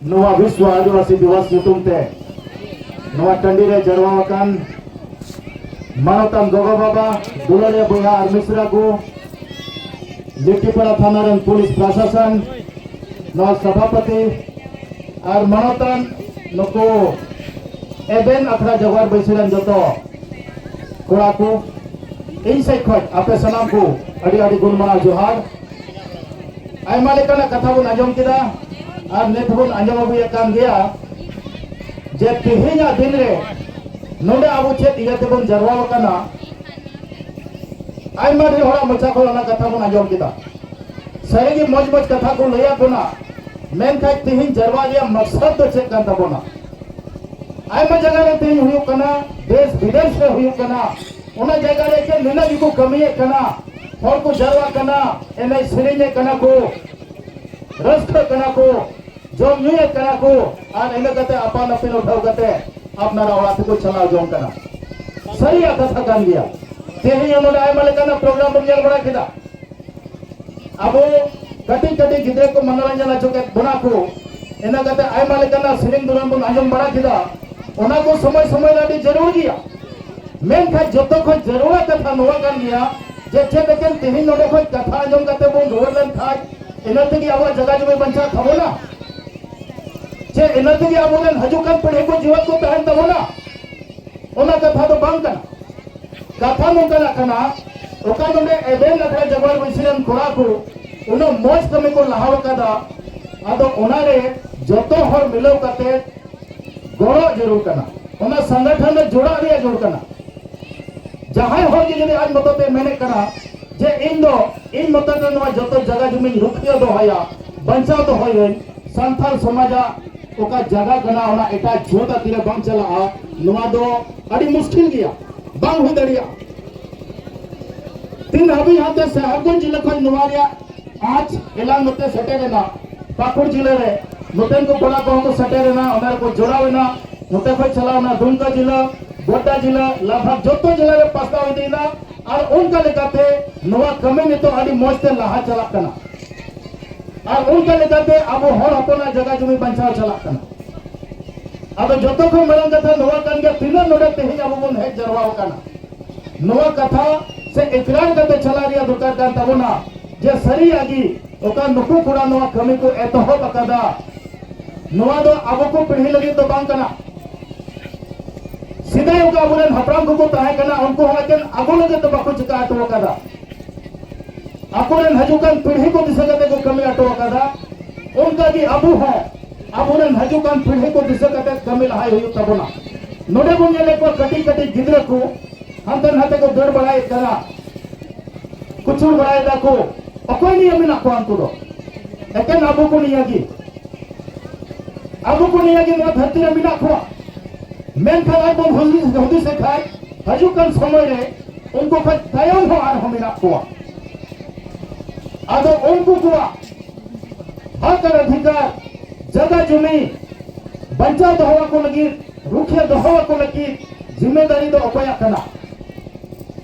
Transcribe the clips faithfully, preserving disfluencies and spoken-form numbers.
ᱱᱚᱣᱟ ᱵᱤᱥᱣᱚ ᱟᱹᱫᱤᱵᱟᱹᱥᱤ ᱫᱤᱵᱚᱥ ᱧᱩᱛᱩᱢ ᱛᱮ ᱱᱚᱣᱟ ᱴᱟᱺᱰᱤ ᱨᱮ ᱡᱟᱨᱣᱟ ᱟᱠᱟᱱ ᱢᱟᱱᱚᱛᱟᱱ ᱜᱚᱜᱚ ᱵᱟᱵᱟ, ᱫᱩᱞᱟᱹᱲᱤᱭᱟᱹ ᱵᱚᱭᱦᱟ ᱟᱨ ᱢᱤᱥᱨᱟ ᱠᱚ, ᱞᱤᱴᱤᱯᱟᱲᱟ ᱛᱷᱟᱱᱟ ᱨᱮᱱ ᱯᱩᱞᱤᱥ ᱯᱨᱚᱥᱟᱥᱚᱱ, ᱱᱚᱣᱟ ᱥᱚᱵᱷᱟᱯᱚᱛᱤ ᱟᱨ ᱢᱟᱱᱚᱛᱟᱱ ᱱᱩᱠᱩ ᱮᱵᱷᱮᱱ ᱟᱠᱷᱲᱟ ᱡᱚᱜᱟᱲ ᱵᱟᱹᱭᱥᱤ ᱨᱮᱱ ᱡᱚᱛᱚ ᱠᱚᱲᱟ ᱠᱚ, ᱤᱧ ᱥᱮᱫ ᱠᱷᱚᱱ ᱟᱯᱮ ᱥᱟᱱᱟᱢ ᱠᱚ ᱟᱹᱰᱤ ᱟᱹᱰᱤ ᱜᱩᱱ ᱢᱟᱱᱟᱣ ᱡᱚᱦᱟᱨ᱾ ᱟᱭᱢᱟ ᱞᱮᱠᱟᱱᱟᱜ ᱠᱟᱛᱷᱟ ᱵᱚᱱ ᱟᱸᱡᱚᱢ ᱠᱮᱫᱟ ᱟᱨ ᱱᱤᱛ ᱦᱚᱸᱵᱚᱱ ᱟᱸᱡᱚᱢ ᱟᱹᱜᱩᱭᱮᱫ ᱠᱟᱱ ᱜᱮᱭᱟ ᱡᱮ ᱛᱮᱦᱮᱧᱟᱜ ᱫᱤᱱ ᱨᱮ ᱱᱚᱰᱮ ᱟᱵᱚ ᱪᱮᱫ ᱤᱭᱟᱹ ᱛᱮᱵᱚᱱ ᱡᱟᱨᱣᱟ ᱟᱠᱟᱱᱟ᱾ ᱟᱭᱢᱟ ᱰᱷᱮᱨ ᱦᱚᱲᱟᱜ ᱢᱚᱪᱟ ᱠᱷᱚᱱ ᱚᱱᱟ ᱠᱟᱛᱷᱟ ᱵᱚᱱ ᱟᱸᱡᱚᱢ ᱠᱮᱫᱟ᱾ ᱥᱟᱹᱨᱤᱜᱮ ᱢᱚᱡᱽ ᱢᱚᱡᱽ ᱠᱟᱛᱷᱟ ᱠᱚ ᱞᱟᱹᱭᱟᱫ ᱵᱚᱱᱟ, ᱢᱮᱱᱠᱷᱟᱱ ᱛᱮᱦᱮᱧ ᱡᱟᱨᱣᱟ ᱨᱮᱭᱟᱜ ᱢᱚᱠᱥᱚᱫ ᱫᱚ ᱪᱮᱫ ᱠᱟᱱ ᱛᱟᱵᱚᱱᱟ? ᱟᱭᱢᱟ ᱡᱟᱭᱜᱟ ᱨᱮ ᱛᱮᱦᱮᱧ ᱦᱩᱭᱩᱜ ᱠᱟᱱᱟ, ᱫᱮᱥ ᱵᱤᱫᱮᱥ ᱨᱮ ᱦᱩᱭᱩᱜ ᱠᱟᱱᱟ, ᱚᱱᱟ ᱡᱟᱭᱜᱟ ᱨᱮ ᱪᱮᱫ ᱱᱤᱱᱟᱹᱜ ᱜᱮᱠᱚ ᱠᱟᱹᱢᱤᱭᱮᱫ ᱠᱟᱱᱟ, ᱦᱚᱲ ᱠᱚ ᱡᱟᱨᱣᱟᱜ ᱠᱟᱱᱟ, ᱮᱱᱮᱡ ᱥᱮᱨᱮᱧᱮᱫ ᱠᱟᱱᱟ ᱠᱚ, ᱨᱟᱹᱥᱠᱟᱹᱜ ᱠᱟᱱᱟ ᱠᱚ, ᱡᱚᱢ ᱧᱩᱭᱮᱫ ᱠᱟᱱᱟ ᱠᱚ, ᱟᱨ ᱤᱱᱟᱹ ᱠᱟᱛᱮ ᱟᱯᱟᱱ ᱟᱹᱯᱤᱱ ᱩᱴᱷᱟᱹᱣ ᱠᱟᱛᱮ ᱟᱯᱱᱟᱨᱟᱜ ᱚᱲᱟᱜ ᱛᱮᱠᱚ ᱪᱟᱞᱟᱣ ᱡᱚᱝ ᱠᱟᱱᱟ᱾ ᱥᱟᱹᱨᱤᱭᱟᱜ ᱠᱟᱛᱷᱟ ᱠᱟᱱ ᱜᱮᱭᱟ᱾ ᱛᱮᱦᱮᱧ ᱦᱚᱸ ᱱᱚᱰᱮ ᱟᱭᱢᱟ ᱞᱮᱠᱟᱱᱟᱜ ᱯᱨᱳᱜᱨᱟᱢ ᱵᱚᱱ ᱧᱮᱞ ᱵᱟᱲᱟ ᱠᱮᱫᱟ᱾ ᱟᱵᱚ ᱠᱟᱹᱴᱤᱡ ᱠᱟᱹᱴᱤᱡ ᱜᱤᱫᱽᱨᱟᱹ ᱠᱚ ᱢᱚᱱᱳᱨᱚᱧᱡᱚᱱ ᱦᱚᱪᱚ ᱠᱮᱫ ᱵᱚᱱᱟ ᱠᱚ, ᱤᱱᱟᱹ ᱠᱟᱛᱮ ᱟᱭᱢᱟ ᱞᱮᱠᱟᱱᱟᱜ ᱥᱮᱨᱮᱧ ᱫᱩᱨᱟᱹᱝ ᱵᱚᱱ ᱟᱸᱡᱚᱢ ᱵᱟᱲᱟ ᱠᱮᱫᱟ᱾ ᱚᱱᱟ ᱠᱚ ᱥᱚᱢᱚᱭ ᱥᱚᱢᱚᱭ ᱨᱮ ᱟᱹᱰᱤ ᱡᱟᱹᱨᱩᱲ ᱜᱮᱭᱟ᱾ ᱢᱮᱱᱠᱷᱟᱱ ᱡᱚᱛᱚ ᱠᱷᱚᱱ ᱡᱟᱹᱨᱩᱲᱟ ᱠᱟᱛᱷᱟ ᱱᱚᱣᱟ ᱠᱟᱱ ᱜᱮᱭᱟ ᱡᱮ ᱪᱮᱫ ᱮᱠᱮᱱ ᱛᱮᱦᱮᱧ ᱱᱚᱰᱮ ᱠᱷᱚᱱ ᱠᱟᱛᱷᱟ ᱟᱸᱡᱚᱢ ᱠᱟᱛᱮ ᱵᱚᱱ ᱨᱩᱣᱟᱹᱲ ᱞᱮᱱᱠᱷᱟᱱ ᱤᱱᱟᱹ ᱛᱮᱜᱮ ᱟᱵᱚᱣᱟᱜ ᱡᱟᱭᱜᱟ ᱡᱚᱢᱤ ᱵᱟᱧᱪᱟᱣ ᱛᱟᱵᱚᱱᱟ? ᱪᱮ ᱤᱱᱟᱹ ᱛᱮᱜᱮ ᱟᱵᱚᱨᱮᱱ ᱦᱤᱡᱩᱜ ᱠᱟᱱ ᱯᱤᱲᱦᱤ ᱠᱚ ᱡᱤᱣᱮᱫ ᱠᱚ ᱛᱟᱦᱮᱱ ᱛᱟᱵᱚᱱᱟ? ᱚᱱᱟ ᱠᱟᱛᱷᱟ ᱫᱚ ᱵᱟᱝ ᱠᱟᱱᱟ᱾ ᱠᱟᱛᱷᱟ ᱱᱚᱝᱠᱟᱱᱟᱜ ᱠᱟᱱᱟ, ᱚᱠᱟ ᱱᱚᱰᱮ ᱮᱵᱷᱮᱱ ᱟᱠᱷᱲᱟ ᱡᱟᱜᱽᱣᱟᱨ ᱵᱟᱹᱭᱥᱤ ᱨᱮᱱ ᱠᱚᱲᱟ ᱠᱚ ᱩᱱᱟᱹᱜ ᱢᱚᱡᱽ ᱠᱟᱹᱢᱤ ᱠᱚ ᱞᱟᱦᱟᱣ ᱟᱠᱟᱫᱟ, ᱟᱫᱚ ᱚᱱᱟᱨᱮ ᱡᱚᱛᱚ ᱦᱚᱲ ᱢᱤᱞᱟᱹᱣ ᱠᱟᱛᱮ ᱜᱚᱲᱚ ᱡᱟᱹᱨᱩᱲ ᱠᱟᱱᱟ, ᱚᱱᱟ ᱥᱚᱝᱜᱚᱴᱷᱚᱱ ᱨᱮ ᱡᱚᱲᱟᱜ ᱨᱮᱭᱟᱜ ᱡᱟᱹᱨᱩᱲ ᱠᱟᱱᱟ᱾ ᱡᱟᱦᱟᱸᱭ ᱦᱚᱲ ᱜᱮ ᱡᱩᱫᱤ ᱟᱡ ᱢᱚᱛᱚ ᱛᱮ ᱢᱮᱱᱮᱫ ᱠᱟᱱᱟ ᱡᱮ ᱤᱧ ᱫᱚ ᱤᱧ ᱢᱚᱛᱚ ᱛᱮ ᱱᱚᱣᱟ ᱡᱚᱛᱚ ᱡᱟᱭᱜᱟ ᱡᱩᱢᱤᱧ ᱨᱩᱠᱷᱤᱭᱟᱹ ᱫᱚᱦᱚᱭᱟ, ᱵᱟᱧᱪᱟᱣ ᱫᱚᱦᱚᱭᱟᱹᱧ, ᱥᱟᱱᱛᱟᱲ ᱥᱚᱢᱟᱡᱟᱜ ᱚᱠᱟ ᱡᱟᱭᱜᱟ ᱠᱟᱱᱟ ᱚᱱᱟ ᱮᱴᱟᱜ ᱡᱟᱹᱛ ᱟᱜ ᱛᱤᱨᱮ ᱵᱟᱝ ᱪᱟᱞᱟᱜᱼᱟ, ᱱᱚᱣᱟ ᱫᱚ ᱟᱹᱰᱤ ᱢᱩᱥᱠᱤᱞ ᱜᱮᱭᱟ, ᱵᱟᱝ ᱦᱩᱭ ᱫᱟᱲᱮᱭᱟᱜᱼᱟ᱾ ᱛᱤᱱ ᱦᱟᱹᱵᱤᱡ ᱦᱟᱱᱛᱮ ᱥᱟᱦᱮᱵᱽᱜᱚᱸᱡᱽ ᱡᱮᱞᱟ ᱠᱷᱚᱱ ᱱᱚᱣᱟ ᱨᱮᱭᱟᱜ ᱟᱸᱪ ᱮᱞᱟᱝ ᱱᱚᱛᱮ ᱥᱮᱴᱮᱨ ᱮᱱᱟ, ᱯᱟᱹᱠᱩᱲ ᱡᱮᱞᱟ ᱨᱮ ᱱᱚᱛᱮᱱ ᱠᱚ ᱠᱚᱲᱟ ᱠᱚᱦᱚᱸ ᱠᱚ ᱥᱮᱴᱮᱨ ᱮᱱᱟ, ᱚᱸᱰᱮ ᱨᱮᱠᱚ ᱡᱚᱲᱟᱣ ᱮᱱᱟ, ᱱᱚᱛᱮ ᱠᱷᱚᱱ ᱪᱟᱞᱟᱣ ᱮᱱᱟ ᱫᱩᱢᱠᱟ ᱡᱮᱞᱟ, ᱜᱳᱰᱰᱟ ᱡᱮᱞᱟ, ᱞᱟᱜᱽ ᱵᱷᱟᱜᱽ ᱡᱚᱛᱚ ᱡᱮᱞᱟ ᱨᱮ ᱯᱟᱥᱱᱟᱣ ᱤᱫᱤᱭᱮᱱᱟ᱾ ᱟᱨ ᱚᱱᱠᱟ ᱞᱮᱠᱟᱛᱮ ᱱᱚᱣᱟ ᱠᱟᱹᱢᱤ ᱱᱤᱛᱚᱜ ᱟᱹᱰᱤ ᱢᱚᱡᱽ ᱛᱮ ᱞᱟᱦᱟ ᱪᱟᱞᱟᱜ ᱠᱟᱱᱟ᱾ ᱟᱨ ᱚᱱᱠᱟ ᱞᱮᱠᱟᱛᱮ ᱟᱵᱚ ᱦᱚᱲ ᱦᱚᱯᱚᱱᱟᱜ ᱡᱟᱭᱜᱟ ᱡᱩᱢᱤ ᱵᱟᱧᱪᱟᱣ ᱪᱟᱞᱟᱜ ᱠᱟᱱᱟ᱾ ᱟᱫᱚ ᱡᱚᱛᱚ ᱠᱷᱚᱱ ᱢᱟᱨᱟᱝ ᱠᱟᱛᱷᱟ ᱱᱚᱣᱟ ᱠᱟᱱ ᱜᱮᱭᱟ, ᱛᱤᱱᱟᱹᱜ ᱱᱚᱰᱮ ᱛᱮᱦᱮᱧ ᱟᱵᱚ ᱵᱚᱱ ᱦᱮᱡ ᱡᱟᱨᱣᱟ ᱟᱠᱟᱱᱟ, ᱱᱚᱣᱟ ᱠᱟᱛᱷᱟ ᱥᱮ ᱮᱠᱨᱟᱨ ᱠᱟᱛᱮ ᱪᱟᱞᱟᱜ ᱨᱮᱭᱟᱜ ᱫᱚᱨᱠᱟᱨ ᱠᱟᱱ ᱛᱟᱵᱚᱱᱟ ᱡᱮ ᱥᱟᱹᱨᱤᱭᱟᱜ ᱜᱮ ᱚᱠᱟ ᱱᱩᱠᱩ ᱠᱚᱲᱟ ᱱᱚᱣᱟ ᱠᱟᱹᱢᱤ ᱠᱚ ᱮᱛᱚᱦᱚᱵ ᱟᱠᱟᱫᱟ, ᱱᱚᱣᱟ ᱫᱚ ᱟᱵᱚ ᱠᱚ ᱯᱤᱲᱦᱤ ᱞᱟᱹᱜᱤᱫ ᱫᱚ ᱵᱟᱝ ᱠᱟᱱᱟ᱾ ᱥᱮᱫᱟᱭ ᱚᱠᱟ ᱟᱵᱚᱨᱮᱱ ᱦᱟᱯᱲᱟᱢ ᱠᱚᱠᱚ ᱛᱟᱦᱮᱸ ᱠᱟᱱᱟ, ᱩᱱᱠᱩ ᱦᱚᱸ ᱮᱠᱮᱱ ᱟᱵᱚ ᱞᱟᱹᱜᱤᱫ ᱫᱚ ᱵᱟᱠᱚ ᱪᱤᱠᱟ ᱦᱚᱴᱚ ᱟᱠᱟᱫᱟ᱾ ᱟᱠᱚᱨᱮᱱ ᱦᱤᱡᱩᱜ ᱠᱟᱱ ᱯᱤᱲᱦᱤ ᱠᱚ ᱫᱤᱥᱟᱹ ᱠᱟᱛᱮ ᱠᱚ ᱠᱟᱹᱢᱤ ᱦᱚᱴᱚ ᱟᱠᱟᱫᱟ᱾ ᱚᱱᱠᱟ ᱜᱮ ᱟᱵᱚ ᱦᱚᱸ ᱟᱵᱚᱨᱮᱱ ᱦᱤᱡᱩᱜ ᱠᱟᱱ ᱯᱤᱲᱦᱤ ᱠᱚ ᱫᱤᱥᱟᱹ ᱠᱟᱛᱮ ᱠᱟᱹᱢᱤ ᱞᱟᱦᱟᱭ ᱦᱩᱭᱩᱜ ᱛᱟᱵᱚᱱᱟ᱾ ᱱᱚᱰᱮ ᱵᱚᱱ ᱧᱮᱞᱮᱫ ᱠᱚᱣᱟ ᱠᱟᱹᱴᱤᱡ ᱠᱟᱹᱴᱤᱡ ᱜᱤᱫᱽᱨᱟᱹ ᱠᱚ ᱦᱟᱱᱛᱮ ᱱᱟᱛᱮ ᱠᱚ ᱫᱟᱹᱲ ᱵᱟᱲᱟᱭᱮᱫ ᱠᱟᱱᱟ, ᱠᱩᱪᱩᱲ ᱵᱟᱲᱟᱭᱮᱫᱟ ᱠᱚ᱾ ᱚᱠᱚᱭ ᱱᱤᱭᱟᱹ ᱢᱮᱱᱟᱜ ᱠᱚᱣᱟ ᱩᱱᱠᱩ ᱫᱚ? ᱮᱠᱮᱱ ᱟᱵᱚ ᱠᱚ ᱱᱤᱭᱟᱹ ᱜᱮ᱾ ᱟᱵᱚ ᱠᱚ ᱱᱤᱭᱟᱹ ᱜᱮ ᱱᱚᱣᱟ ᱫᱷᱟᱹᱨᱛᱤ ᱨᱮ ᱢᱮᱱᱟᱜ ᱠᱚᱣᱟ᱾ ᱢᱮᱱᱠᱷᱟᱱ ᱟᱨ ᱵᱚᱱ ᱦᱩᱫᱤᱥ, ᱦᱩᱫᱤᱥᱮᱫ ᱠᱷᱟᱱ ᱦᱤᱡᱩᱜ ᱠᱟᱱ ᱥᱚᱢᱚᱭ ᱨᱮ ᱩᱱᱠᱩ ᱠᱷᱚᱱ ᱛᱟᱭᱚᱢ ᱦᱚᱸ ᱟᱨᱦᱚᱸ ᱢᱮᱱᱟᱜ ᱠᱚᱣᱟ᱾ ᱟᱫᱚ ᱩᱱᱠᱩ ᱠᱚᱣᱟᱜ ᱦᱚᱠ ᱟᱨ ᱚᱫᱷᱤᱠᱟᱨ, ᱡᱟᱭᱜᱟ ᱡᱩᱢᱤ ᱵᱟᱧᱪᱟᱣ ᱫᱚᱦᱚ ᱟᱠᱚ ᱞᱟᱹᱜᱤᱫ, ᱨᱩᱠᱷᱤᱭᱟᱹ ᱫᱚᱦᱚ ᱟᱠᱚ ᱞᱟᱹᱜᱤᱫ ᱡᱤᱢᱢᱮᱫᱟᱨᱤ ᱫᱚ ᱚᱠᱚᱭᱟᱜ ᱠᱟᱱᱟ?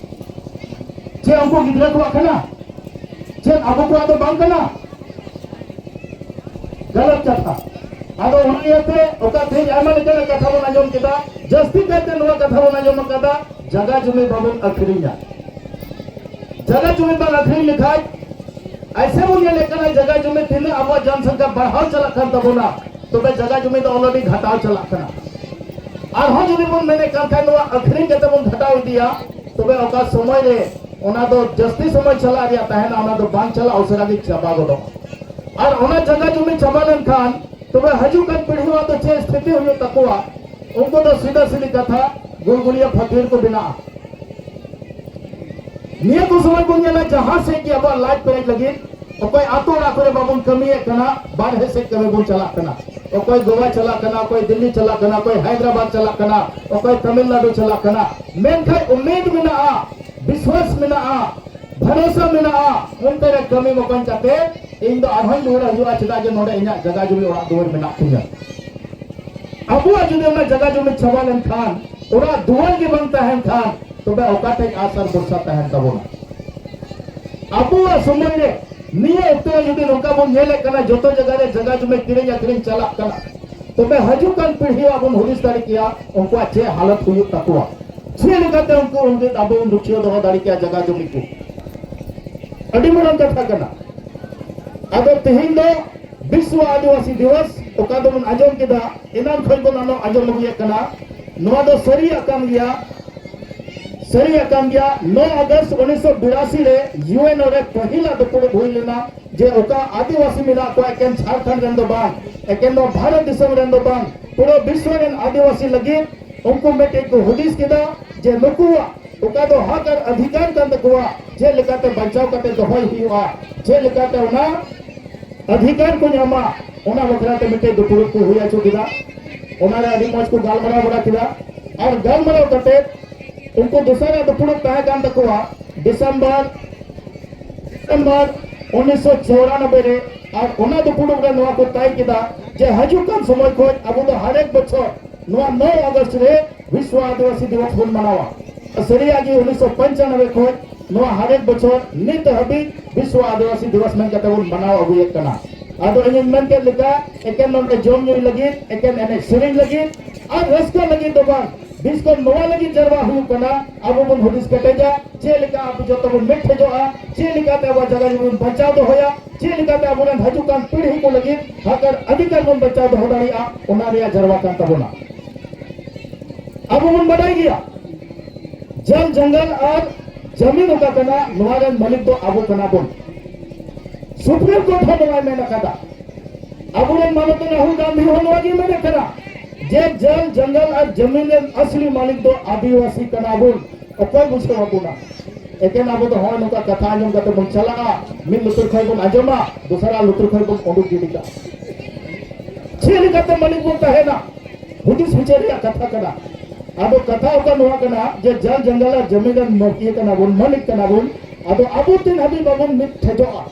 ᱪᱮᱫ ᱩᱱᱠᱩ ᱜᱤᱫᱽᱨᱟᱹ ᱠᱚᱣᱟᱜ ᱠᱟᱱᱟ? ᱪᱮᱫ ᱟᱵᱚ ᱠᱚᱣᱟᱜ ᱫᱚ ᱵᱟᱝ ᱠᱟᱱᱟ? ᱜᱟᱞᱟᱛ ᱠᱟᱛᱷᱟ᱾ ᱟᱫᱚ ᱚᱱᱟ ᱤᱭᱟᱹᱛᱮ ᱚᱠᱟ ᱛᱮᱦᱮᱧ ᱟᱭᱢᱟ ᱞᱮᱠᱟᱱᱟᱜ ᱠᱟᱛᱷᱟ ᱵᱚᱱ ᱟᱸᱡᱚᱢ ᱠᱮᱫᱟ, ᱡᱟᱹᱥᱛᱤ ᱠᱟᱭᱛᱮ ᱱᱚᱣᱟ ᱠᱟᱛᱷᱟ ᱵᱚᱱ ᱟᱸᱡᱚᱢ ᱟᱠᱟᱫᱟ, ᱡᱟᱭᱜᱟ ᱡᱩᱢᱤ ᱵᱟᱵᱚᱱ ᱟᱹᱠᱷᱨᱤᱧᱟ᱾ ᱡᱟᱭᱜᱟ ᱡᱩᱢᱤ ᱵᱟᱝ ᱟᱹᱠᱷᱨᱤᱧ ᱞᱮᱠᱷᱟᱡ, ᱟᱭᱥᱮ ᱵᱚᱱ ᱧᱮᱞᱮᱫ ᱠᱟᱱᱟ, ᱡᱟᱭᱜᱟ ᱡᱩᱢᱤ ᱛᱤᱱᱟᱹᱜ ᱟᱵᱚᱣᱟᱜ ᱡᱚᱱᱥᱚᱝᱠᱷᱟ ᱵᱟᱲᱦᱟᱣ ᱪᱟᱞᱟᱜ ᱠᱟᱱ ᱛᱟᱵᱚᱱᱟ, ᱛᱚᱵᱮ ᱡᱟᱭᱜᱟ ᱡᱩᱢᱤ ᱫᱚ already ᱜᱷᱟᱴᱟᱣ ᱪᱟᱞᱟᱜ ᱠᱟᱱᱟ᱾ ᱟᱨᱦᱚᱸ ᱡᱩᱫᱤ ᱵᱚᱱ ᱢᱮᱱᱮᱫ ᱠᱟᱱ ᱠᱷᱟᱱ ᱱᱚᱣᱟ ᱟᱹᱠᱷᱨᱤᱧ ᱠᱟᱛᱮ ᱵᱚᱱ ᱜᱷᱟᱴᱟᱣ ᱤᱫᱤᱭᱟ, ᱛᱚᱵᱮ ᱚᱠᱟ ᱥᱚᱢᱚᱭ ᱨᱮ ᱚᱱᱟ ᱫᱚ ᱡᱟᱹᱥᱛᱤ ᱥᱚᱢᱚᱭ ᱪᱟᱞᱟᱜ ᱨᱮᱭᱟᱜ ᱛᱟᱦᱮᱱᱟ, ᱚᱱᱟ ᱫᱚ ᱵᱟᱝ ᱪᱟᱞᱟᱜᱼᱟ, ᱩᱥᱟᱹᱨᱟ ᱜᱮ ᱪᱟᱵᱟ ᱜᱚᱫᱚᱜᱼᱟ᱾ ᱟᱨ ᱚᱱᱟ ᱡᱟᱭᱜᱟ ᱡᱩᱢᱤ ᱪᱟᱵᱟ ᱞᱮᱱᱠᱷᱟᱱ ᱛᱚᱵᱮ ᱦᱤᱡᱩᱜ ᱠᱟᱱ ᱯᱤᱲᱦᱤ ᱟᱜ ᱫᱚ ᱪᱮᱫ ᱥᱛᱷᱤᱛᱤ ᱦᱩᱭᱩᱜ ᱛᱟᱠᱚᱣᱟ? ᱩᱱᱠᱩ ᱫᱚ ᱥᱤᱫᱷᱟᱹ ᱥᱤᱫᱷᱤ ᱠᱟᱛᱷᱟ ᱜᱩᱞᱜᱩᱞᱤᱭᱟᱹ ᱯᱷᱟᱹᱠᱤᱨ ᱠᱚ ᱵᱮᱱᱟᱜᱼᱟ᱾ ᱱᱤᱭᱟᱹ ᱠᱚ ᱥᱚᱢᱚᱭ ᱵᱚᱱ ᱧᱮᱞᱟ, ᱡᱟᱦᱟᱸ ᱥᱮᱫ ᱜᱮ ᱟᱵᱚᱣᱟᱜ ᱞᱟᱡ ᱯᱮᱨᱮᱡ ᱞᱟᱹᱜᱤᱫ ᱚᱠᱚᱭ ᱟᱛᱳ ᱚᱲᱟᱜ ᱠᱚᱨᱮ ᱵᱟᱵᱚᱱ ᱠᱟᱹᱢᱤᱭᱮᱫ ᱠᱟᱱᱟ, ᱵᱟᱨᱦᱮ ᱥᱮᱫ ᱠᱟᱹᱢᱤ ᱵᱚᱱ ᱪᱟᱞᱟᱜ ᱠᱟᱱᱟ᱾ ᱚᱠᱚᱭ ᱜᱳᱣᱟ ᱪᱟᱞᱟᱜ ᱠᱟᱱᱟ, ᱚᱠᱚᱭ ᱫᱤᱞᱞᱤ ᱪᱟᱞᱟᱜ ᱠᱟᱱᱟ, ᱚᱠᱚᱭ ᱦᱟᱭᱫᱨᱟᱵᱟᱫ ᱪᱟᱞᱟᱜ ᱠᱟᱱᱟ, ᱚᱠᱚᱭ ᱛᱟᱢᱤᱞᱱᱟᱰᱩ ᱪᱟᱞᱟᱜ ᱠᱟᱱᱟ᱾ ᱢᱮᱱᱠᱷᱟᱱ ᱩᱢᱤᱫ ᱢᱮᱱᱟᱜᱼᱟ, ᱵᱤᱥᱣᱟᱥ ᱢᱮᱱᱟᱜᱼᱟ, ᱵᱷᱚᱨᱚᱥᱟ ᱢᱮᱱᱟᱜᱼᱟ, ᱚᱱᱛᱮ ᱨᱮ ᱠᱟᱹᱢᱤ ᱢᱚᱠᱚᱧ ᱠᱟᱛᱮ ᱤᱧ ᱫᱚ ᱟᱨᱦᱚᱸᱧ ᱨᱩᱣᱟᱹᱲ ᱦᱤᱡᱩᱜᱼᱟ, ᱪᱮᱫᱟᱜ ᱡᱮ ᱱᱚᱰᱮ ᱤᱧᱟᱹᱜ ᱡᱟᱭᱜᱟ ᱡᱩᱢᱤ ᱚᱲᱟᱜ ᱫᱩᱣᱟᱹᱨ ᱢᱮᱱᱟᱜ ᱛᱤᱧᱟ᱾ ᱟᱵᱚᱣᱟᱜ ᱡᱩᱫᱤ ᱚᱱᱟ ᱡᱟᱭᱜᱟ ᱡᱩᱢᱤ ᱪᱟᱵᱟ ᱞᱮᱱᱠᱷᱟᱱ, ᱚᱲᱟᱜ ᱫᱩᱣᱟᱹᱨ ᱜᱮ ᱵᱟᱝ ᱛᱟᱦᱮᱱ ᱠᱷᱟᱱ, ᱛᱚᱵᱮ ᱚᱠᱟ ᱴᱷᱮᱡ ᱟᱥ ᱟᱨ ᱵᱷᱚᱨᱥᱟ ᱛᱟᱦᱮᱱ ᱛᱟᱵᱚᱱᱟ? ᱟᱵᱚᱣᱟᱜ ᱥᱚᱢᱚᱭ ᱨᱮ ᱱᱤᱭᱟᱹ ᱚᱠᱛᱮ ᱨᱮ ᱡᱩᱫᱤ ᱱᱚᱝᱠᱟ ᱵᱚᱱ ᱧᱮᱞᱮᱫ ᱠᱟᱱᱟ, ᱡᱚᱛᱚ ᱡᱟᱭᱜᱟ ᱨᱮ ᱡᱟᱭᱜᱟ ᱡᱩᱢᱤ ᱠᱤᱨᱤᱧ ᱟᱹᱠᱷᱨᱤᱧ ᱪᱟᱞᱟᱜ ᱠᱟᱱᱟ, ᱛᱚᱵᱮ ᱦᱤᱡᱩᱜ ᱠᱟᱱ ᱯᱤᱲᱦᱤ ᱟᱵᱚᱱ ᱦᱩᱫᱤᱥ ᱫᱟᱲᱮ ᱠᱮᱭᱟ ᱩᱱᱠᱩᱣᱟᱜ ᱪᱮᱫ ᱦᱟᱞᱚᱛ ᱦᱩᱭᱩᱜ ᱛᱟᱠᱚᱣᱟ, ᱪᱮᱫ ᱞᱮᱠᱟᱛᱮ ᱩᱱᱠᱩ ᱩᱱᱫᱤᱱ ᱟᱵᱚ ᱵᱚᱱ ᱨᱩᱠᱷᱤᱭᱟᱹ ᱫᱚᱦᱚ ᱫᱟᱲᱮ ᱠᱮᱭᱟ ᱡᱟᱭᱜᱟ ᱡᱩᱢᱤ ᱠᱚ᱾ ᱟᱹᱰᱤ ᱢᱟᱨᱟᱝ ᱠᱟᱛᱷᱟ ᱠᱟᱱᱟ᱾ ᱟᱫᱚ ᱛᱮᱦᱮᱧ ᱫᱚ ᱵᱤᱥᱣᱚ ᱟᱹᱫᱤᱵᱟᱹᱥᱤ ᱫᱤᱵᱚᱥ ᱚᱠᱟ ᱫᱚᱵᱚᱱ ᱟᱸᱡᱚᱢ ᱠᱮᱫᱟ, ᱮᱱᱟᱝ ᱠᱷᱚᱱ ᱵᱚᱱ ᱟᱸᱡᱚᱢ ᱟᱹᱜᱩᱭᱮᱫ ᱠᱟᱱᱟ, ᱱᱚᱣᱟ ᱫᱚ ᱥᱟᱹᱨᱤᱭᱟᱜ ᱠᱟᱱ ᱜᱮᱭᱟ᱾ ᱥᱟᱹᱨᱤᱭᱟᱜ ᱠᱟᱱ ᱜᱮᱭᱟ᱾ ᱱᱚᱭ ᱟᱜᱚᱥᱴ ᱩᱱᱤᱥᱥᱚ ᱵᱤᱨᱟᱥᱤ ᱨᱮ ᱭᱩ ᱮᱱ ᱨᱮ ᱯᱟᱹᱦᱤᱞᱟᱜ ᱫᱩᱯᱲᱩᱵ ᱦᱩᱭ ᱞᱮᱱᱟ, ᱡᱮ ᱚᱠᱟ ᱟᱹᱫᱤᱵᱟᱹᱥᱤ ᱢᱮᱱᱟᱜ ᱠᱚᱣᱟ, ᱮᱠᱮᱱ ᱡᱷᱟᱲᱠᱷᱚᱸᱰ ᱨᱮᱱ ᱫᱚ ᱵᱟᱝ, ᱮᱠᱮᱱ ᱱᱚᱣᱟ ᱵᱷᱟᱨᱚᱛ ᱫᱤᱥᱚᱢ ᱨᱮᱱ ᱫᱚ ᱵᱟᱝ, ᱯᱩᱨᱟᱹ ᱵᱤᱥᱣᱚ ᱨᱮᱱ ᱟᱹᱫᱤᱵᱟᱹᱥᱤ ᱞᱟᱹᱜᱤᱫ ᱩᱱᱠᱩ ᱢᱤᱫᱴᱮᱡ ᱠᱚ ᱦᱩᱫᱤᱥ ᱠᱮᱫᱟ ᱡᱮ ᱱᱩᱠᱩᱣᱟᱜ ᱚᱠᱟ ᱫᱚ ᱦᱚᱠ ᱟᱨ ᱚᱫᱷᱤᱠᱟᱨ ᱠᱟᱱ ᱛᱟᱠᱚᱣᱟ, ᱪᱮᱫ ᱞᱮᱠᱟᱛᱮ ᱵᱟᱧᱪᱟᱣ ᱠᱟᱛᱮ ᱫᱚᱦᱚᱭ ᱦᱩᱭᱩᱜᱼᱟ, ᱪᱮᱫ ᱞᱮᱠᱟᱛᱮ ᱚᱱᱟ ᱚᱫᱷᱤᱠᱟᱨ ᱠᱚ ᱧᱟᱢᱟ, ᱚᱱᱟ ᱵᱟᱠᱷᱨᱟ ᱛᱮ ᱢᱤᱫᱴᱮᱡ ᱫᱩᱯᱲᱩᱵ ᱠᱚ ᱦᱩᱭ ᱦᱚᱪᱚ ᱠᱮᱫᱟ᱾ ᱚᱱᱟᱨᱮ ᱟᱹᱰᱤ ᱢᱚᱡᱽ ᱠᱚ ᱜᱟᱞᱢᱟᱨᱟᱣ ᱵᱟᱲᱟ ᱠᱮᱫᱟ᱾ ᱟᱨ ᱜᱟᱞᱢᱟᱨᱟᱣ ᱠᱟᱛᱮ ᱩᱱᱠᱩ ᱫᱚᱥᱟᱨᱟᱜ ᱫᱩᱯᱲᱩᱵ ᱛᱟᱦᱮᱸ ᱠᱟᱱ ᱛᱟᱠᱚᱣᱟ ᱰᱤᱥᱮᱢᱵᱚᱨ, ᱰᱤᱥᱮᱢᱵᱚᱨ ᱩᱱᱤᱥᱥᱚ ᱪᱩᱨᱟᱱᱚᱵᱵᱳᱭ ᱨᱮ᱾ ᱟᱨ ᱚᱱᱟ ᱫᱩᱯᱲᱩᱵ ᱨᱮ ᱱᱚᱣᱟ ᱠᱚ ᱛᱟᱭ ᱠᱮᱫᱟ ᱡᱮ ᱦᱤᱡᱩᱜ ᱠᱟᱱ ᱥᱚᱢᱚᱭ ᱠᱷᱚᱱ ᱟᱵᱚ ᱫᱚ ᱦᱟᱨᱮᱠ ᱵᱚᱪᱷᱚᱨ ᱱᱚᱣᱟ ᱱᱚᱭ ᱟᱜᱚᱥᱴ ᱨᱮ ᱵᱤᱥᱣᱚ ᱟᱹᱫᱤᱵᱟᱹᱥᱤ ᱫᱤᱵᱚᱥ ᱵᱚᱱ ᱢᱟᱱᱟᱣᱟ᱾ ᱥᱟᱹᱨᱤᱭᱟᱜ ᱜᱮ ᱩᱱᱤᱥᱥᱚ ᱯᱚᱧᱪᱟᱱᱚᱵᱵᱳᱭ ᱠᱷᱚᱱ ᱱᱚᱣᱟ ᱦᱟᱨᱮᱠ ᱵᱚᱪᱷᱚᱨ ᱱᱤᱛ ᱦᱟᱹᱵᱤᱡ ᱵᱤᱥᱣᱚ ᱟᱹᱫᱤᱵᱟᱹᱥᱤ ᱫᱤᱵᱚᱥ ᱢᱮᱱ ᱠᱟᱛᱮ ᱵᱚᱱ ᱢᱟᱱᱟᱣ ᱟᱹᱜᱩᱭᱮᱫ ᱠᱟᱱᱟ᱾ ᱟᱫᱚ ᱤᱧᱤᱧ ᱢᱮᱱ ᱠᱮᱫ ᱞᱮᱠᱟ, ᱮᱠᱮᱱ ᱱᱚᱰᱮ ᱡᱚᱢ ᱧᱩᱭ ᱞᱟᱹᱜᱤᱫ, ᱮᱠᱮᱱ ᱮᱱᱮᱡ ᱥᱮᱨᱮᱧ ᱞᱟᱹᱜᱤᱫ ᱟᱨ ᱨᱟᱹᱥᱠᱟᱹ ᱞᱟᱹᱜᱤᱫ ᱫᱚ ᱵᱟᱝ, ᱵᱤᱥᱠᱚᱢ ᱱᱚᱣᱟ ᱞᱟᱹᱜᱤᱫ ᱡᱟᱨᱣᱟ ᱦᱩᱭᱩᱜ ᱠᱟᱱᱟ, ᱟᱵᱚ ᱵᱚᱱ ᱦᱩᱫᱤᱥ ᱠᱮᱴᱮᱡᱟ, ᱪᱮᱫ ᱞᱮᱠᱟ ᱟᱵᱚ ᱡᱚᱛᱚ ᱵᱚᱱ ᱢᱤᱫ ᱴᱷᱮᱡᱚᱜᱼᱟ, ᱪᱮᱫ ᱞᱮᱠᱟᱛᱮ ᱟᱵᱚᱣᱟᱜ ᱡᱟᱭᱜᱟ ᱡᱩᱢᱤ ᱵᱚᱱ ᱵᱟᱧᱪᱟᱣ ᱫᱚᱦᱚᱭᱟ, ᱪᱮᱫ ᱞᱮᱠᱟᱛᱮ ᱟᱵᱚᱨᱮᱱ ᱦᱤᱡᱩᱜ ᱠᱟᱱ ᱯᱤᱲᱦᱤ ᱠᱚ ᱞᱟᱹᱜᱤᱫ ᱦᱚᱠ ᱟᱨ ᱚᱫᱷᱤᱠᱟᱨ ᱵᱚᱱ ᱵᱟᱧᱪᱟᱣ ᱫᱚᱦᱚ ᱫᱟᱲᱮᱭᱟᱜᱼᱟ, ᱚᱱᱟ ᱨᱮᱭᱟᱜ ᱡᱟᱨᱣᱟ ᱠᱟᱱ ᱛᱟᱵᱚᱱᱟ᱾ ᱟᱵᱚ ᱵᱚᱱ ᱵᱟᱰᱟᱭ ᱜᱮᱭᱟ, ᱡᱚᱞ ᱡᱚᱝᱜᱚᱞ ᱟᱨ ᱡᱟᱢᱤᱱ ᱚᱠᱟ ᱠᱟᱱᱟ, ᱱᱚᱣᱟ ᱨᱮᱱ ᱢᱟᱹᱞᱤᱠ ᱫᱚ ᱟᱵᱚ ᱠᱟᱱᱟ ᱵᱚᱱ᱾ ᱥᱩᱯᱨᱤᱢ ᱠᱳᱨᱴ ᱦᱚᱸ ᱱᱚᱣᱟᱭ ᱢᱮᱱ ᱟᱠᱟᱫᱟ᱾ ᱟᱵᱚᱨᱮᱱ ᱢᱟᱱᱚᱛᱟᱱ ᱨᱟᱦᱩᱞ ᱜᱟᱱᱫᱷᱤ ᱦᱚᱸ ᱱᱚᱣᱟ ᱜᱮ ᱢᱮᱱᱮᱫ ᱠᱟᱱᱟ ᱡᱮ ᱡᱚᱞ ᱡᱚᱝᱜᱚᱞ ᱟᱨ ᱡᱟᱢᱤᱱ ᱨᱮᱱ ᱟᱥᱞᱤ ᱢᱟᱹᱞᱤᱠ ᱫᱚ ᱟᱹᱫᱤᱵᱟᱹᱥᱤ ᱠᱟᱱᱟ ᱵᱚᱱ᱾ ᱚᱠᱚᱭ ᱵᱩᱡᱷᱟᱹᱣ ᱟᱵᱚᱱᱟ? ᱮᱠᱮᱱ ᱟᱵᱚ ᱫᱚ ᱦᱚᱸᱜᱼᱚᱭ ᱱᱚᱝᱠᱟ ᱠᱟᱛᱷᱟ ᱟᱸᱡᱚᱢ ᱠᱟᱛᱮ ᱵᱚᱱ ᱪᱟᱞᱟᱜᱼᱟ, ᱢᱤᱫ ᱞᱩᱛᱩᱨ ᱠᱷᱚᱱ ᱵᱚᱱ ᱟᱸᱡᱚᱢᱟ, ᱫᱚᱥᱟᱨᱟ ᱞᱩᱛᱩᱨ ᱠᱷᱚᱱ ᱵᱚᱱ ᱩᱰᱩᱠ ᱜᱤᱰᱤ ᱠᱟᱜᱼᱟ᱾ ᱪᱮᱫ ᱞᱮᱠᱟᱛᱮ ᱢᱟᱹᱞᱤᱠ ᱵᱚᱱ ᱛᱟᱦᱮᱱᱟ? ᱦᱩᱫᱤᱥ ᱵᱤᱪᱟᱹᱨ ᱨᱮᱭᱟᱜ ᱠᱟᱛᱷᱟ ᱠᱟᱱᱟ᱾ ᱟᱫᱚ ᱠᱟᱛᱷᱟ ᱚᱠᱟ ᱱᱚᱣᱟ ᱠᱟᱱᱟ ᱡᱮ ᱡᱚᱞ ᱡᱚᱝᱜᱚᱞ ᱟᱨ ᱡᱟᱢᱤᱱ ᱨᱮᱱ ᱢᱟᱹᱞᱤᱠ ᱠᱟᱱᱟ ᱵᱚᱱ, ᱢᱟᱹᱞᱤᱠ ᱠᱟᱱᱟ ᱵᱚᱱ, ᱟᱫᱚ ᱟᱵᱚ ᱛᱤᱱ ᱦᱟᱹᱵᱤᱡ ᱵᱟᱵᱚᱱ ᱢᱤᱫ ᱴᱷᱮᱡᱚᱜᱼᱟ,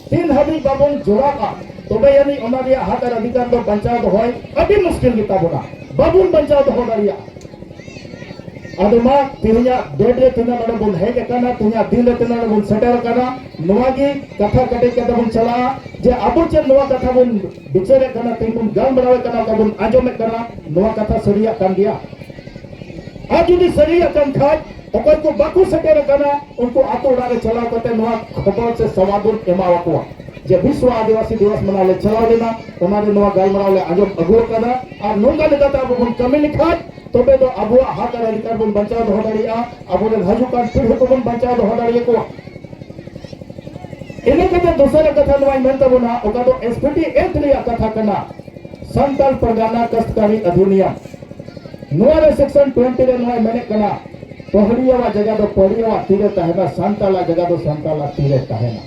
ᱛᱤᱱ ᱦᱟᱹᱵᱤᱡ ᱵᱟᱵᱚᱱ ᱡᱚᱲᱟᱜᱼᱟ, ᱛᱚᱵᱮ ᱟᱹᱱᱤᱡ ᱚᱱᱟ ᱨᱮᱭᱟᱜ ᱦᱚᱠ ᱟᱨ ᱚᱫᱷᱤᱠᱟᱨ ᱫᱚ ᱵᱟᱧᱪᱟᱣ ᱫᱚᱦᱚᱭ ᱟᱹᱰᱤ ᱢᱩᱥᱠᱤᱞ ᱜᱮᱛᱟ ᱵᱚᱱᱟ, ᱵᱟᱵᱚᱱ ᱵᱟᱧᱪᱟᱣ ᱫᱚᱦᱚ ᱫᱟᱲᱮᱭᱟᱜᱼᱟ᱾ ᱟᱫᱚ ᱢᱟ, ᱛᱮᱦᱮᱧᱟᱜ ᱰᱮᱴ ᱨᱮ ᱛᱤᱱᱟᱹᱜ ᱱᱚᱰᱮ ᱵᱚᱱ ᱦᱮᱡ ᱟᱠᱟᱱᱟ, ᱛᱮᱦᱮᱧᱟᱜ ᱫᱤᱱ ᱨᱮ ᱛᱤᱱᱟᱹᱜ ᱱᱚᱰᱮ ᱵᱚᱱ ᱥᱮᱴᱮᱨ ᱟᱠᱟᱱᱟ, ᱱᱚᱣᱟ ᱜᱮ ᱠᱟᱛᱷᱟ ᱠᱮᱴᱮᱡ ᱠᱟᱛᱮ ᱵᱚᱱ ᱪᱟᱞᱟᱜᱼᱟ ᱡᱮ ᱟᱵᱚ ᱪᱮᱫ ᱱᱚᱣᱟ ᱠᱟᱛᱷᱟ ᱵᱚᱱ ᱵᱤᱪᱟᱹᱨᱮᱫ ᱠᱟᱱᱟ, ᱛᱮᱦᱮᱧ ᱵᱚᱱ ᱜᱟᱞᱢᱟᱨᱟᱣᱮᱫ ᱠᱟᱱᱟ, ᱚᱠᱟ ᱵᱚᱱ ᱟᱸᱡᱚᱢᱮᱫ ᱠᱟᱱᱟ, ᱱᱚᱣᱟ ᱠᱟᱛᱷᱟ ᱥᱟᱹᱨᱤᱭᱟᱜ ᱠᱟᱱ ᱜᱮᱭᱟ᱾ ᱟᱨ ᱡᱩᱫᱤ ᱥᱟᱹᱨᱤᱭᱟᱜ ᱠᱟᱱ ᱠᱷᱟᱡ, ᱚᱠᱚᱭ ᱠᱚ ᱵᱟᱠᱚ ᱥᱮᱴᱮᱨ ᱟᱠᱟᱱᱟ, ᱩᱱᱠᱩ ᱟᱛᱳ ᱚᱲᱟᱜ ᱨᱮ ᱪᱟᱞᱟᱣ ᱠᱟᱛᱮ ᱱᱚᱣᱟ ᱠᱷᱚᱵᱚᱨ ᱥᱮ ᱥᱟᱣᱟᱫ ᱵᱚᱱ ᱮᱢᱟᱣᱟᱠᱚᱣᱟ ᱡᱮ ᱵᱤᱥᱣᱚ ᱟᱹᱫᱤᱵᱟᱹᱥᱤ ᱫᱤᱵᱚᱥ ᱢᱟᱱᱟᱣ ᱞᱮ ᱪᱟᱞᱟᱣ ᱞᱮᱱᱟ, ᱚᱱᱟ ᱨᱮ ᱱᱚᱣᱟ ᱜᱟᱞᱢᱟᱨᱟᱣ ᱞᱮ ᱟᱸᱡᱚᱢ ᱟᱹᱜᱩ ᱟᱠᱟᱫᱟ, ᱟᱨ ᱱᱚᱝᱠᱟ ᱞᱮᱠᱟᱛᱮ ᱟᱵᱚ ᱵᱚᱱ ᱠᱟᱹᱢᱤ ᱞᱮᱠᱷᱟᱡ ᱛᱚᱵᱮ ᱫᱚ ᱟᱵᱚᱣᱟᱜ ᱦᱚᱠ ᱟᱨ ᱚᱫᱷᱤᱠᱟᱨ ᱵᱚᱱ ᱵᱟᱧᱪᱟᱣ ᱫᱚᱦᱚ ᱫᱟᱲᱮᱭᱟᱜᱼᱟ, ᱟᱵᱚᱨᱮᱱ ᱦᱤᱡᱩᱜ ᱠᱟᱱ ᱯᱤᱲᱦᱤ ᱠᱚᱵᱚᱱ ᱵᱟᱧᱪᱟᱣ ᱫᱚᱦᱚ ᱫᱟᱲᱮᱭᱟᱠᱚᱣᱟ᱾ ᱤᱱᱟᱹ ᱠᱟᱛᱮ ᱫᱚᱥᱟᱨ ᱠᱟᱛᱷᱟ ᱱᱚᱣᱟᱧ ᱢᱮᱱ ᱛᱟᱵᱚᱱᱟ, ᱚᱠᱟ ᱫᱚ ᱮᱥ ᱯᱤ ᱴᱤ ᱮᱠᱴ ᱨᱮᱭᱟᱜ ᱠᱟᱛᱷᱟ ᱠᱟᱱᱟ, ᱥᱟᱱᱛᱟᱞ ᱯᱟᱨᱜᱟᱱᱟ ᱠᱟᱥᱛᱠᱟᱨᱤ ᱚᱫᱷᱤᱱᱤᱭᱚᱢ᱾ ᱱᱚᱣᱟ ᱨᱮ ᱥᱮᱠᱥᱚᱱ ᱴᱩᱭᱮᱱᱴᱤ ᱨᱮ ᱱᱚᱣᱟᱭ ᱢᱮᱱᱮᱫ ᱠᱟᱱᱟ, ᱯᱟᱹᱦᱟᱹᱲᱤᱭᱟᱹᱣᱟᱜ ᱡᱟᱭᱜᱟ ᱫᱚ ᱯᱟᱹᱦᱟᱹᱲᱤᱭᱟᱹᱣᱟᱜ ᱛᱤᱨᱮ ᱛᱟᱦᱮᱱᱟ, ᱥᱟᱱᱛᱟᱞᱟᱜ ᱡᱟᱭᱜᱟ ᱫᱚ ᱥᱟᱱᱛᱟᱞᱟᱜ ᱛᱤᱨᱮ ᱛᱟᱦᱮᱱᱟ᱾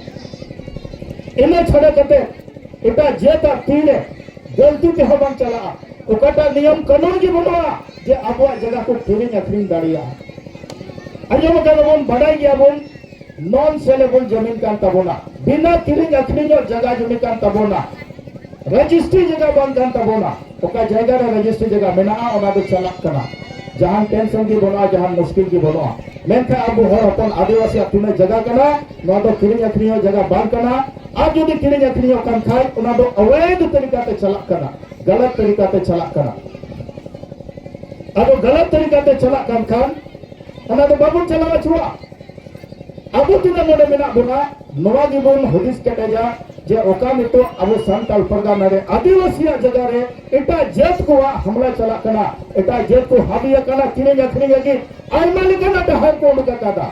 ᱤᱱᱟᱹ ᱪᱷᱟᱰᱟ ᱠᱟᱛᱮ ᱮᱴᱟᱜ ᱡᱟᱹᱛᱟᱜ ᱛᱤᱨᱮ ᱜᱟᱹᱞᱛᱤ ᱛᱮᱦᱚᱸ ᱵᱟᱝ ᱪᱟᱞᱟᱜᱼᱟ᱾ ᱚᱠᱟᱴᱟᱜ ᱱᱤᱭᱚᱢ ᱠᱟᱹᱱᱩᱱ ᱜᱮ ᱵᱟᱹᱱᱩᱜᱼᱟ ᱡᱮ ᱟᱵᱚᱣᱟᱜ ᱡᱟᱭᱜᱟ ᱠᱚ ᱠᱤᱨᱤᱧ ᱟᱹᱠᱷᱨᱤᱧ ᱫᱟᱲᱮᱭᱟᱜᱼᱟ᱾ ᱟᱸᱡᱚᱢ ᱟᱠᱟᱫᱟ ᱵᱚᱱ, ᱵᱟᱰᱟᱭ ᱜᱮᱭᱟ ᱵᱚᱱ, ᱱᱚᱱ ᱥᱮᱞᱮᱵᱚᱞ ᱡᱟᱢᱤᱱ ᱠᱟᱱ ᱛᱟᱵᱚᱱᱟ, ᱵᱤᱱᱟ ᱠᱤᱨᱤᱧ ᱟᱹᱠᱷᱨᱤᱧᱚᱜ ᱡᱟᱭᱜᱟ ᱡᱚᱢᱤ ᱠᱟᱱ ᱛᱟᱵᱚᱱᱟ, ᱨᱮᱡᱤᱥᱴᱨᱤ ᱡᱟᱭᱜᱟ ᱵᱟᱝ ᱠᱟᱱ ᱛᱟᱵᱚᱱᱟ᱾ ᱚᱠᱟ ᱡᱟᱭᱜᱟ ᱨᱮ ᱨᱮᱡᱤᱥᱴᱨᱤ ᱡᱟᱭᱜᱟ ᱢᱮᱱᱟᱜᱼᱟ, ᱚᱱᱟ ᱫᱚ ᱪᱟᱞᱟᱜ ᱠᱟᱱᱟ, ᱡᱟᱦᱟᱱ ᱴᱮᱱᱥᱚᱱ ᱜᱮ ᱵᱟᱹᱱᱩᱜᱼᱟ, ᱡᱟᱦᱟᱱ ᱢᱩᱥᱠᱤᱞ ᱜᱮ ᱵᱟᱹᱱᱩᱜᱼᱟ᱾ ᱢᱮᱱᱠᱷᱟᱱ ᱟᱵᱚ ᱦᱚᱲ ᱦᱚᱯᱚᱱ ᱟᱹᱫᱤᱵᱟᱹᱥᱤᱭᱟᱜ ᱛᱤᱱᱟᱹᱜ ᱡᱟᱭᱜᱟ ᱠᱟᱱᱟ, ᱱᱚᱣᱟ ᱫᱚ ᱠᱤᱨᱤᱧ ᱟᱹᱠᱷᱨᱤᱧᱚᱜ ᱡᱟᱭᱜᱟ ᱵᱟᱝ ᱠᱟᱱᱟ᱾ ᱟᱨ ᱡᱩᱫᱤ ᱠᱤᱨᱤᱧ ᱟᱹᱠᱷᱨᱤᱧᱚᱜ ᱠᱟᱱ ᱠᱷᱟᱡ, ᱚᱱᱟ ᱫᱚ ᱚᱵᱳᱭᱫᱷ ᱛᱟᱹᱨᱤᱠᱟ ᱛᱮ ᱪᱟᱞᱟᱜ ᱠᱟᱱᱟ, ᱜᱟᱞᱟᱛ ᱛᱟᱹᱨᱤᱠᱟ ᱛᱮ ᱪᱟᱞᱟᱜ ᱠᱟᱱᱟ᱾ ᱟᱫᱚ ᱜᱟᱞᱟᱛ ᱛᱟᱹᱨᱤᱠᱟ ᱛᱮ ᱪᱟᱞᱟᱜ ᱠᱟᱱ ᱠᱷᱟᱱ, ᱚᱱᱟ ᱫᱚ ᱵᱟᱵᱚᱱ ᱪᱟᱞᱟᱣ ᱦᱚᱪᱚᱣᱟᱜᱼᱟ᱾ ᱟᱵᱚ ᱛᱤᱱᱟᱹᱜ ᱱᱚᱰᱮ ᱢᱮᱱᱟᱜ ᱵᱚᱱᱟ, ᱱᱚᱣᱟ ᱜᱮᱵᱚᱱ ᱦᱩᱫᱤᱥ ᱠᱮᱴᱮᱡᱟ ᱡᱮ ᱚᱠᱟ ᱱᱤᱛᱚᱜ ᱟᱵᱚ ᱥᱟᱱᱛᱟᱲ ᱯᱟᱨᱜᱟᱱᱟ ᱨᱮ ᱟᱹᱫᱤᱵᱟᱹᱥᱤᱭᱟᱜ ᱡᱟᱭᱜᱟ ᱨᱮ ᱮᱴᱟᱜ ᱡᱟᱹᱛ ᱠᱚᱣᱟᱜ ᱦᱟᱢᱞᱟ ᱪᱟᱞᱟᱜ ᱠᱟᱱᱟ, ᱮᱴᱟᱜ ᱡᱟᱹᱛ ᱠᱚ ᱦᱟᱵᱤ ᱟᱠᱟᱱᱟ, ᱠᱤᱨᱤᱧ ᱟᱹᱠᱷᱨᱤᱧ ᱞᱟᱹᱜᱤᱫ ᱟᱭᱢᱟ ᱞᱮᱠᱟᱱᱟᱜ ᱰᱟᱦᱟᱨ ᱠᱚ ᱩᱰᱩᱠ ᱟᱠᱟᱫᱟ,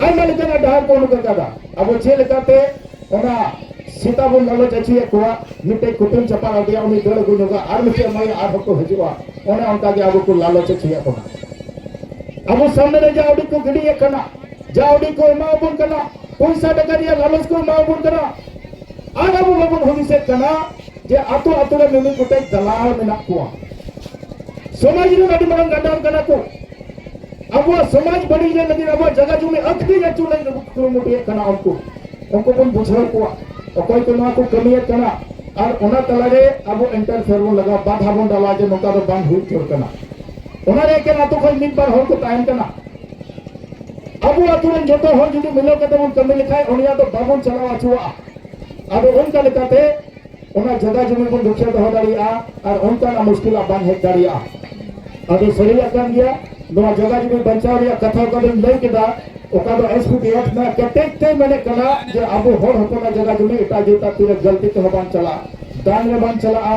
ᱟᱭᱢᱟ ᱞᱮᱠᱟᱱᱟᱜ ᱰᱟᱦᱟᱨ ᱠᱚ ᱩᱰᱩᱠ ᱟᱠᱟᱫᱟ᱾ ᱟᱵᱚ ᱪᱮᱫ ᱞᱮᱠᱟᱛᱮ ᱚᱱᱟ ᱥᱮᱛᱟ ᱵᱚᱱ ᱞᱟᱞᱚᱪ ᱦᱚᱪᱚᱭᱮᱫ ᱠᱚᱣᱟ, ᱢᱤᱫᱴᱮᱡ ᱠᱩᱴᱟᱹᱢ ᱪᱟᱯᱟᱫ ᱟᱫᱮᱭᱟ, ᱩᱱᱤ ᱫᱟᱹᱲ ᱟᱹᱜᱩ ᱧᱚᱜᱟ, ᱟᱨ ᱢᱤᱫᱴᱮᱡ ᱮᱢᱟᱭᱟ, ᱟᱨᱦᱚᱸ ᱠᱚ ᱦᱤᱡᱩᱜᱼᱟ᱾ ᱚᱱᱮ ᱚᱱᱠᱟ ᱜᱮ ᱟᱵᱚ ᱠᱚ ᱞᱟᱞᱚᱪ ᱦᱚᱪᱚᱭᱮᱫ ᱵᱚᱱᱟ᱾ ᱟᱵᱚ ᱥᱟᱢᱱᱮ ᱨᱮ ᱡᱟ ᱩᱰᱤ ᱠᱚ ᱜᱤᱰᱤᱭᱮᱫ ᱠᱟᱱᱟ, ᱡᱟ ᱩᱰᱤ ᱠᱚ ᱮᱢᱟᱣᱟᱵᱚᱱ ᱠᱟᱱᱟ, ᱯᱚᱭᱥᱟ ᱴᱟᱠᱟ ᱨᱮᱭᱟᱜ ᱞᱟᱞᱚᱪ ᱠᱚ ᱮᱢᱟᱣᱟᱵᱚᱱ ᱠᱟᱱᱟ, ᱟᱨ ᱟᱵᱚ ᱵᱟᱵᱚᱱ ᱦᱩᱫᱤᱥᱮᱫ ᱠᱟᱱᱟ ᱡᱮ ᱟᱛᱳ ᱟᱛᱳ ᱨᱮ ᱢᱤᱢᱤᱫ ᱜᱚᱴᱮᱡ ᱫᱟᱞᱟᱞ ᱢᱮᱱᱟᱜ ᱠᱚᱣᱟ, ᱥᱚᱢᱟᱡᱽ ᱨᱮᱱ ᱟᱹᱰᱤ ᱢᱟᱨᱟᱝ ᱜᱟᱰᱟᱨ ᱠᱟᱱᱟ ᱠᱚ᱾ ᱟᱵᱚᱣᱟᱜ ᱥᱚᱢᱟᱡᱽ ᱵᱟᱹᱲᱤᱡ ᱞᱟᱹᱜᱤᱫ, ᱟᱵᱚᱣᱟᱜ ᱡᱟᱭᱜᱟ ᱡᱩᱢᱤ ᱟᱹᱠᱷᱨᱤᱧ ᱦᱚᱪᱚ ᱞᱟᱹᱜᱤᱫ ᱠᱚ ᱠᱩᱨᱩᱢᱩᱴᱩᱭᱮᱫ ᱠᱟᱱᱟ᱾ ᱩᱱᱠᱩ, ᱩᱱᱠᱩ ᱵᱚᱱ ᱵᱩᱡᱷᱟᱹᱣ ᱠᱚᱣᱟ, ᱚᱠᱚᱭ ᱠᱚ ᱱᱚᱣᱟ ᱠᱚ ᱠᱟᱹᱢᱤᱭᱮᱫ ᱠᱟᱱᱟ᱾ ᱟᱨ ᱚᱱᱟ ᱛᱟᱞᱟᱨᱮ ᱟᱵᱚ ᱤᱱᱴᱟᱨᱯᱷᱮᱭᱟᱨ ᱵᱚᱱ ᱞᱟᱜᱟᱣᱟ, ᱵᱟᱫᱷᱟ ᱵᱚᱱ ᱰᱟᱞᱟ ᱡᱮ ᱱᱚᱝᱠᱟ ᱫᱚ ᱵᱟᱝ ᱦᱩᱭ ᱩᱛᱟᱹᱨ ᱠᱟᱱᱟ᱾ ᱚᱱᱟ ᱨᱮ ᱮᱠᱮᱱ ᱟᱛᱳ ᱠᱷᱚᱱ ᱢᱤᱫ ᱵᱟᱨ ᱦᱚᱲ ᱠᱚ ᱛᱟᱦᱮᱱ ᱠᱟᱱᱟ᱾ ᱟᱵᱚ ᱟᱛᱳ ᱨᱮᱱ ᱡᱚᱛᱚ ᱦᱚᱲ ᱡᱩᱫᱤ ᱢᱤᱞᱟᱹᱣ ᱠᱟᱛᱮ ᱵᱚᱱ ᱠᱟᱹᱢᱤ ᱞᱮᱠᱷᱟᱱ, ᱩᱱᱤᱭᱟᱜ ᱫᱚ ᱵᱟᱵᱚᱱ ᱪᱟᱞᱟᱣ ᱦᱚᱪᱚᱣᱟᱜᱼᱟ᱾ ᱟᱫᱚ ᱚᱱᱠᱟ ᱞᱮᱠᱟᱛᱮ ᱚᱱᱟ ᱡᱟᱭᱜᱟ ᱡᱩᱢᱤ ᱵᱚᱱ ᱨᱩᱠᱷᱤᱭᱟᱹ ᱫᱚᱦᱚ ᱫᱟᱲᱮᱭᱟᱜᱼᱟ ᱟᱨ ᱚᱱᱠᱟᱱᱟᱜ ᱢᱩᱥᱠᱤᱞᱟᱜ ᱵᱟᱝ ᱦᱮᱡ ᱫᱟᱲᱮᱭᱟᱜᱼᱟ᱾ ᱟᱫᱚ ᱥᱟᱹᱨᱤᱭᱟᱜ ᱠᱟᱱ ᱜᱮᱭᱟ, ᱱᱚᱣᱟ ᱡᱟᱭᱜᱟ ᱡᱩᱢᱤ ᱵᱟᱧᱪᱟᱣ ᱨᱮᱭᱟᱜ ᱠᱟᱛᱷᱟ ᱚᱠᱟ ᱫᱚᱧ ᱞᱟᱹᱭ ᱠᱮᱫᱟ, ᱚᱠᱟ ᱫᱚ ᱮᱥᱯᱤᱰᱤ ᱮᱠᱴ ᱨᱮᱱᱟᱜ ᱠᱮᱴᱮᱡ ᱛᱮ ᱢᱮᱱᱮᱫ ᱠᱟᱱᱟ ᱡᱮ ᱟᱵᱚ ᱦᱚᱲ ᱦᱚᱯᱚᱱᱟᱜ ᱡᱟᱭᱜᱟ ᱡᱩᱢᱤ ᱮᱴᱟᱜ ᱡᱟᱹᱛᱟᱜ ᱛᱤᱨᱮ ᱜᱟᱹᱞᱛᱤ ᱛᱮᱦᱚᱸ ᱵᱟᱝ ᱪᱟᱞᱟᱜᱼᱟ, ᱫᱟᱱ ᱨᱮ ᱵᱟᱝ ᱪᱟᱞᱟᱜᱼᱟ,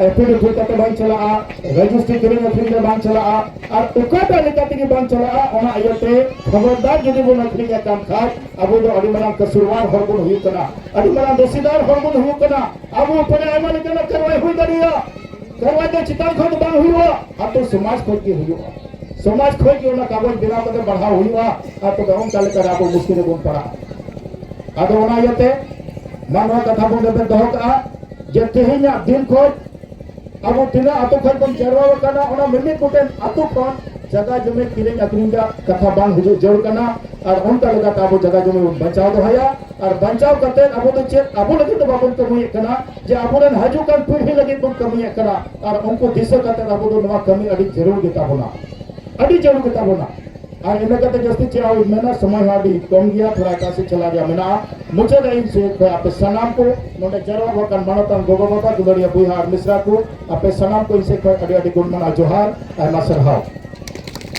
ᱮᱯᱷᱤᱰ ᱮᱯᱷᱤᱰ ᱠᱟᱛᱮ ᱵᱟᱝ ᱪᱟᱞᱟᱜᱼᱟ, ᱨᱮᱡᱤᱥᱴᱨᱤ ᱠᱤᱨᱤᱧ ᱟᱹᱠᱷᱨᱤᱧ ᱨᱮ ᱵᱟᱝ ᱪᱟᱞᱟᱜᱼᱟ, ᱟᱨ ᱚᱠᱟᱴᱟᱜ ᱞᱮᱠᱟ ᱛᱮᱜᱮ ᱵᱟᱝ ᱪᱟᱞᱟᱜᱼᱟ᱾ ᱚᱱᱟ ᱤᱭᱟᱹᱛᱮ ᱠᱷᱚᱵᱚᱨᱫᱟᱨ ᱡᱩᱫᱤ ᱵᱚᱱ ᱟᱹᱠᱷᱨᱤᱧᱮᱫ ᱠᱟᱱ ᱠᱷᱟᱡ, ᱟᱵᱚ ᱫᱚ ᱟᱹᱰᱤ ᱢᱟᱨᱟᱝ ᱠᱟᱹᱥᱩᱨᱣᱟᱨ ᱦᱚᱲ ᱵᱚᱱ ᱦᱩᱭᱩᱜ ᱠᱟᱱᱟ, ᱟᱹᱰᱤ ᱢᱟᱨᱟᱝ ᱫᱳᱥᱤᱫᱟᱨ ᱦᱚᱲ ᱵᱚᱱ ᱦᱩᱭᱩᱜ ᱠᱟᱱᱟ᱾ ᱟᱵᱚ ᱩᱯᱚᱨᱮ ᱟᱭᱢᱟ ᱞᱮᱠᱟᱱᱟᱜ ᱠᱟᱨᱣᱟᱭ ᱦᱩᱭ ᱫᱟᱲᱮᱭᱟᱜᱼᱟ᱾ ᱠᱟᱨᱣᱟᱭ ᱫᱚ ᱪᱮᱛᱟᱱ ᱠᱷᱚᱱ ᱫᱚ ᱵᱟᱝ ᱦᱩᱭᱩᱜᱼᱟ, ᱟᱛᱳ ᱥᱚᱢᱟᱡᱽ ᱠᱷᱚᱱ ᱜᱮ ᱦᱩᱭᱩᱜᱼᱟ᱾ ᱥᱚᱢᱟᱡᱽ ᱠᱷᱚᱱ ᱜᱮ ᱚᱱᱟ ᱠᱟᱜᱚᱡᱽ ᱵᱮᱱᱟᱣ ᱠᱟᱛᱮ ᱵᱟᱲᱦᱟᱣ ᱦᱩᱭᱩᱜᱼᱟ, ᱟᱨ ᱛᱚᱵᱮ ᱚᱱᱠᱟ ᱞᱮᱠᱟᱨᱮ ᱟᱵᱚ ᱢᱩᱥᱠᱤᱞ ᱨᱮᱵᱚᱱ ᱯᱟᱲᱟᱜᱼᱟ᱾ ᱟᱫᱚ ᱚᱱᱟ ᱤᱭᱟᱹᱛᱮ ᱢᱟ ᱱᱚᱣᱟ ᱠᱟᱛᱷᱟ ᱵᱚᱱ ᱨᱮᱵᱮᱫ ᱫᱚᱦᱚ ᱠᱟᱜᱼᱟ ᱡᱮ ᱛᱮᱦᱮᱧᱟᱜ ᱫᱤᱱ ᱠᱷᱚᱱ ᱟᱵᱚ ᱛᱤᱱᱟᱹᱜ ᱟᱛᱳ ᱠᱷᱚᱱ ᱵᱚᱱ ᱡᱟᱨᱣᱟ ᱟᱠᱟᱱᱟ, ᱚᱱᱟ ᱢᱤᱢᱤᱫ ᱜᱚᱴᱮᱱ ᱟᱛᱳ ᱠᱷᱚᱱ ᱡᱟᱭᱜᱟ ᱡᱚᱢᱤ ᱠᱤᱨᱤᱧ ᱟᱹᱠᱷᱨᱤᱧ ᱨᱮᱭᱟᱜ ᱠᱟᱛᱷᱟ ᱵᱟᱝ ᱦᱤᱡᱩᱜ ᱡᱟᱹᱨᱩᱲ ᱠᱟᱱᱟ᱾ ᱟᱨ ᱚᱱᱠᱟ ᱞᱮᱠᱟᱛᱮ ᱟᱵᱚ ᱡᱟᱭᱜᱟ ᱡᱚᱢᱤ ᱵᱚᱱ ᱵᱟᱧᱪᱟᱣ ᱫᱚᱦᱚᱭᱟ᱾ ᱟᱨ ᱵᱟᱧᱪᱟᱣ ᱠᱟᱛᱮ ᱟᱵᱚ ᱫᱚ ᱪᱮᱫ ᱟᱵᱚ ᱞᱟᱹᱜᱤᱫ ᱫᱚ ᱵᱟᱵᱚᱱ ᱠᱟᱹᱢᱤᱭᱮᱫ ᱠᱟᱱᱟ, ᱡᱮ ᱟᱵᱚᱨᱮᱱ ᱦᱤᱡᱩᱜ ᱠᱟᱱ ᱯᱤᱲᱦᱤ ᱞᱟᱹᱜᱤᱫ ᱵᱚᱱ ᱠᱟᱹᱢᱤᱭᱮᱫ ᱠᱟᱱᱟ᱾ ᱟᱨ ᱩᱱᱠᱩ ᱫᱤᱥᱟᱹ ᱠᱟᱛᱮ ᱟᱵᱚ ᱫᱚ ᱱᱚᱣᱟ ᱠᱟᱹᱢᱤ ᱟᱹᱰᱤ ᱡᱟᱹᱨᱩᱲ ᱜᱮᱛᱟ ᱵᱚᱱᱟ, ᱟᱹᱰᱤ ᱡᱟᱹᱨᱩᱲ ᱜᱮᱛᱟ ᱵᱚᱱᱟ᱾ ᱟᱨ ᱤᱱᱟᱹ ᱠᱟᱛᱮ ᱡᱟᱹᱥᱛᱤ ᱪᱮᱫ ᱦᱚᱸ ᱢᱮᱱᱟ, ᱥᱚᱢᱚᱭ ᱦᱚᱸ ᱟᱹᱰᱤ ᱠᱚᱢ ᱜᱮᱭᱟ, ᱛᱷᱚᱲᱟ ᱮᱴᱟᱜ ᱥᱮᱫ ᱪᱟᱞᱟᱜ ᱨᱮᱭᱟᱜ ᱢᱮᱱᱟᱜᱼᱟ᱾ ᱢᱩᱪᱟᱹᱫ ᱨᱮ ᱤᱧ ᱥᱮᱫ ᱠᱷᱚᱱ ᱟᱯᱮ ᱥᱟᱱᱟᱢ ᱠᱚ ᱱᱚᱰᱮ ᱡᱟᱨᱣᱟ ᱟᱠᱟᱱ ᱢᱟᱱᱚᱛᱟᱱ ᱜᱚᱜᱚ ᱵᱟᱵᱟ, ᱫᱩᱞᱟᱹᱲᱤᱭᱟᱹ ᱵᱚᱭᱦᱟ ᱟᱨ ᱢᱤᱥᱨᱟ ᱠᱚ, ᱟᱯᱮ ᱥᱟᱱᱟᱢ ᱠᱚ ᱤᱧ ᱥᱮᱫ ᱠᱷᱚᱱ ᱟᱹᱰᱤ ᱟᱹᱰᱤ ᱜᱩᱱ ᱢᱟᱱᱟᱣ ᱡᱚᱦᱟᱨ, ᱟᱭᱢᱟ ᱥᱟᱨᱦᱟᱣ᱾